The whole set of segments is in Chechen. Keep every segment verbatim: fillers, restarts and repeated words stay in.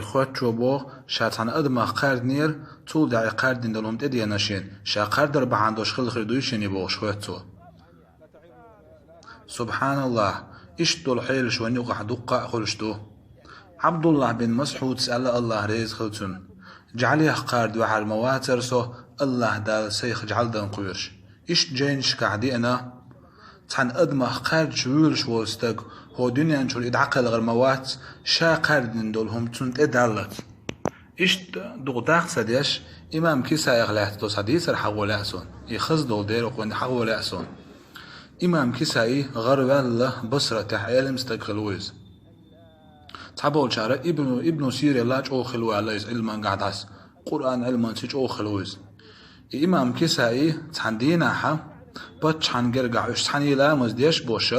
Хоьцучо боху, ша цхьана адамах кхаьрдинера, цул тӀаьхьа и кхаьрдина долу хӀума тӀедеана шена, ша кхаьрдар бахьана долуш хилла хир дуй шена бохуш хоьцу цо. Субханаллах, иштта долу хьелаш вайн юкъахь дуккха а хуьлуш ду. Абдуллах бин Масхьудс аьлла, Аллах реза хила цунна: «ЖӀаьлех кхаьрда ваьхьар ма вацара со, Аллах Дала сайх жӀаьла дан кхоьруш». Иштта жайнашкахь деана, цхьана адамах кхаьрдаш вуьйлуш волу стаг, хӀокху дуьнен чуьра и дӀакхелхар ма вац, ша кхаьрдина долу хӀума цунна тӀедаллалц. Иштта дукха даккха ца деш, имам Кисаих лаьцна долу цхьа дийцар хьахо лаьа суна. И хаза долу дера вайн хьахо лаьа суна. Имам Кисаи гӀараваьлла Басратехь Ӏелам стаг хилла ву иза. Цхьаболчара Ибну, Ибну Сиринал чӀогӀа хилла ву аьлла иза Ӏилманехь дӀаса, Къуръан Ӏилманца чӀогӀа хилла ву иза. И имам Кисаи цхьана дийнахьа паччахьан гергахь уьш цхьаьна ламаз деш а болуш,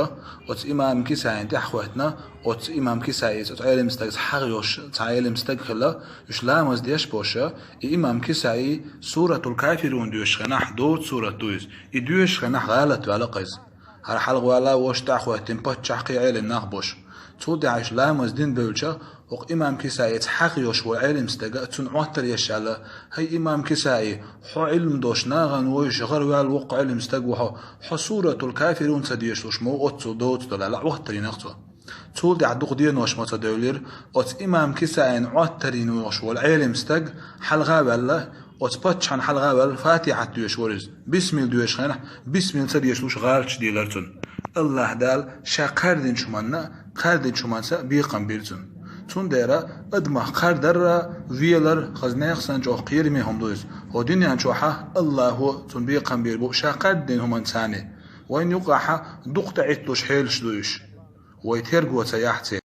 оцу имам Кисаина тӀаьхьахӀоьттина, оцу имам Кисаис оцу Ӏелам стагца хьагӀ йолуш цхьа Ӏелам стаг хилла, уьш ламаз деш а болуш, и имам Кисаи Суратул Кафирун доьшучу хенахь, доцу сурат ду иза, и доьшучу хенахь гӀалат ваьлла-кх иза. ХӀара хьалха ваьлла, вовшах тӀаьхьахӀоьттина паччахь, кхин Ӏелам нах а болуш. Цул тӀаьхьа уьш ламаз дина бевлча, оцу имам Кисаица хьагӀ йолуш волу Ӏелам стага цунна Ӏоттар еш аьлла: «ХӀай имам Кисаи, хьо Ӏилма долуш нахана вуьйш гӀараваьлла воккха Ӏелам стаг ву хьо, хьо Суратул Кафирун ца дешалуш ма ву оццул доцу долу», — аьлла, Ӏоттар йина-кх цо. Цул тӀаьхьа дукха денош ма ца девлира, оцу имам Кисаина Ӏоттар йина вогӀуш волу Ӏелам стаг хьалха а ваьлла, оцу паччахьна хьалха а ваьлла, Фатихьат доьшуш вара иза. Бисмилла доьшучу хенахь, бисмилла ца дешалуш гӀалаташ дийлара цунна. Аллах Дала ша кхаьрдинчу хӀуманна, кхаьрдинчу хӀуманца бекхам бира цунна. Цундела адамах кхаьрдар а, велар а хаза нехан санна чӀогӀа кхераме хӀума ду иза. ХӀокху дуьнен чохь а Аллахо цунна бекхам бийр бу ша кхаьрдина хӀуманца цхьаьна. Вайн юкъахь а дукха тӀеӀитталуш хьелаш ду уьш. Вай терго ца яхь церан.